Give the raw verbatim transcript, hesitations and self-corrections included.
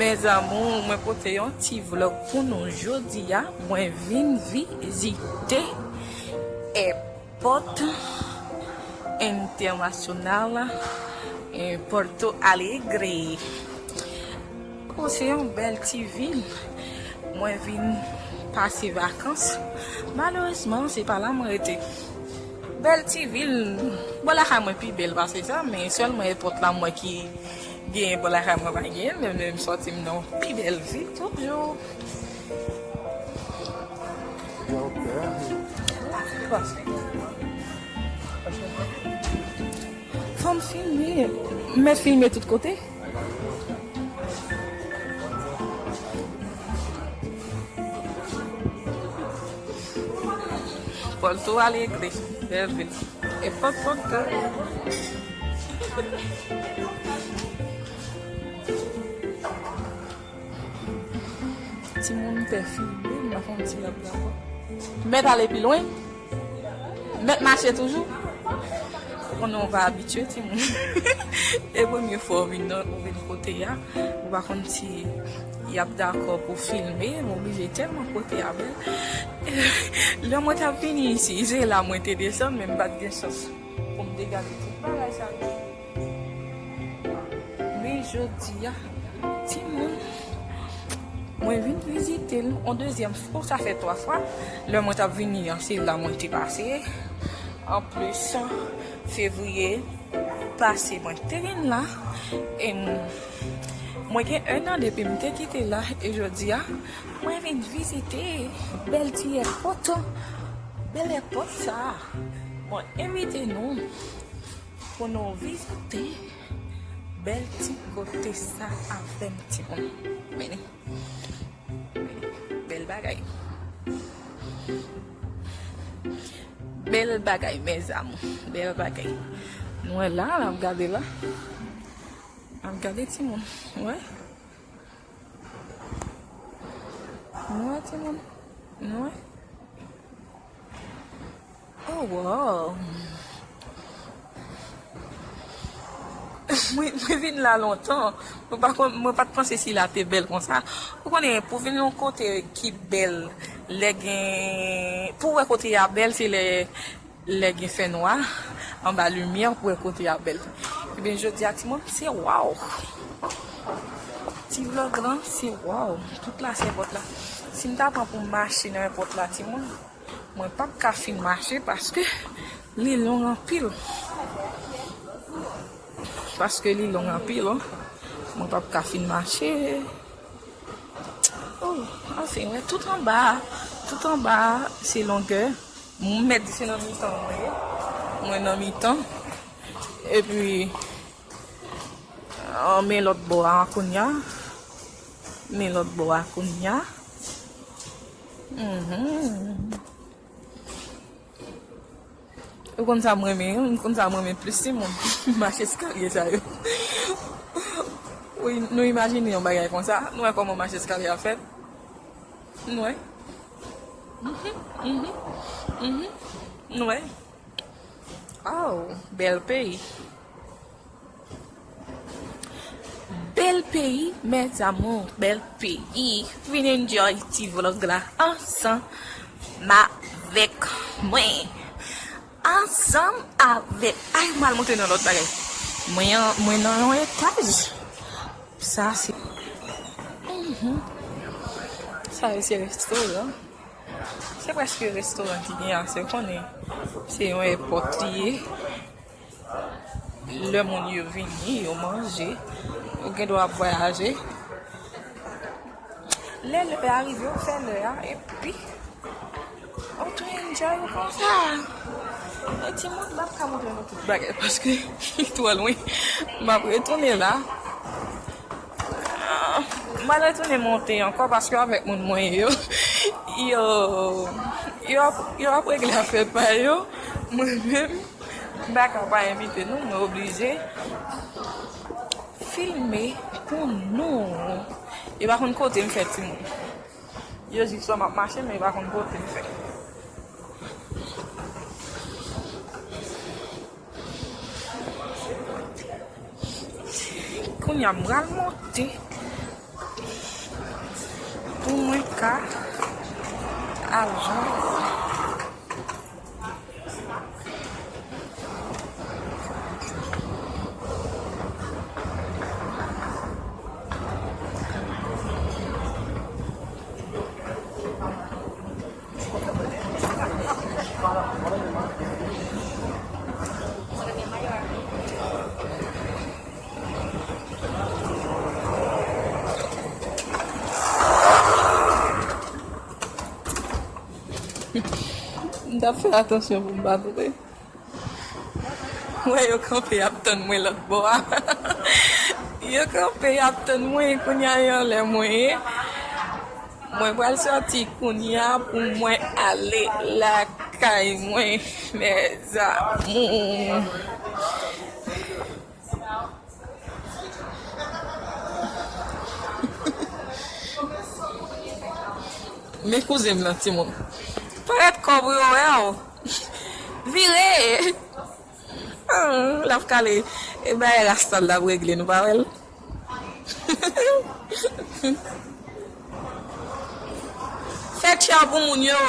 Mes amours, mwen pote yon ti vlog pou nou jodi a. Mwen vin vizite èpòt entènasyonal, eh, Porto Alegre. Oh, se yon bèl ti vil. Mwen vin pase vakans. Malerezman, se pa la mwen rete. Bèl ti vil. Bò lakay mwen pi bèl pase sa, men sèlman èpòt la mwen ki genyen bò lakay mwen pa genyen, men menm sòti m nan yon pi bèl vil toujou. Fò m filme, mèt filme tout kote. Porto Alegre, bèl vil. E Porto. Timoun pè filme, m pa konn si l ap dakò. Mèt ale pi lwen. Mèt mache toujou. Ou konnen ou pa abitye, timoun. E premye fwa ou vin nan, ou vin kote a, ou pa konn si y ap dakò pou filme, m oblije tèlman kote a bèl. Lè mwen t ap vini isi, se la mwen te desann, men m pa t gen chans pou m te gade tout bagay sa yo. Men jodi a, timoun, mwen vin vizite l yon dezyèm fwa, sa fè twa fwa. Lè mwen t ap vini an, se la mwen te pase. Anplis, fevriye pase, mwen te vin la. E m, mwen gen en an depi m te kite la. E jodi a, mwen vin vizite bèl ti èpòt. Bèl èpòt sa. Mwen envite nou pou nou vizite bèl ti kote sa avè m, timoun. Men, bèl bagay. Bèl bagay, mes amours. Bèl bagay. Nou wè la, n ap gade la. N ap gade, timoun. Wè. Nou wè, timoun. Nou wè. Oh, wow. Mwen, mwen vin la lontan. Mwen pa konn, mwen pa t panse si la te bèl konsa. Ou konnen, pou vin yon kote ki bèl, lè gen, pou wè kote a bèl, se lè, lè gen fènwa, anba limyè, pou wè kote a bèl. Ebyen, jodi a, timoun, se waw. Ti vlog lan, se waw. Tout la, se èpòt la. Si m ta pran pou m mache nan èpòt la, timoun, mwen p ap ka fin mache paske li long anpil. Paske li long anpil, wi. Mwen p ap ka fin mache. Oh, anfen, wè, tout anba, tout anba, se longè. Mwen mèt di se nan mitan mwen ye. Mwen nan mitan. Epi, ah, men lòt bò a kounye a. Men lòt bò a kounye a. Mhm. Ou konn sa m renmen, ou konn sa m renmen plis, timoun. Mache eskalye sa yo. Wi, nou imajine yon bagay konsa. Nou wè kòman mache eskalye a fèt. Nou wè. Mhm, mhm, mhm. Nou wè. Oh, bèl peyi. Bèl peyi, mes amours, bèl peyi. Vin enjoy ti vlog la ansanm avèk mwen. Ansanm avèk, ay, m al montre nou lòt bagay. Mwen, mwen nan yon etaj. Sa se, mhm. Sa yo se restoran. Se prèske restoran ki gen a, se konnen. Se yon èpòt li ye. Lè moun yo vini, yo manje, yo gen dwa ap vwayaje. Lè lè a rive, yo fè lè a, epi ou tou enjoy ou konsa. E timoun, m ap ka montre nou tout bagay, paske li twò lwen. M ap retounen la. Ah, m al retounen monte ankò paske avèk moun mwen ye yo, yo, yo ap, yo ap regle afè pa yo. Mwen menm, m pa ka pa envite nou, mwen oblije filme pou nou. Yo pa konn kote m fè timoun. Yo jis wè m ap mache, men yo pa konn kote m fè. Kounye a, m pral monte. Pou mwen ka al jwenn. M t ap fè atansyon pou m pa tonbe. Mwen, yo kanpe, y ap tann mwen lòt bò a. Yo kanpe, y ap tann mwen, kounye a yo anlè mwen ye. Mwen pral sòti kounye a pou mwen ale lakay mwen, mes amours. Men kouzen m nan, timoun. Parèt kò pou yo wè w. Vire! Hum, l ap kale. E bay rasta l ap regle, nou pa wè l? Fè tchè pou moun yo.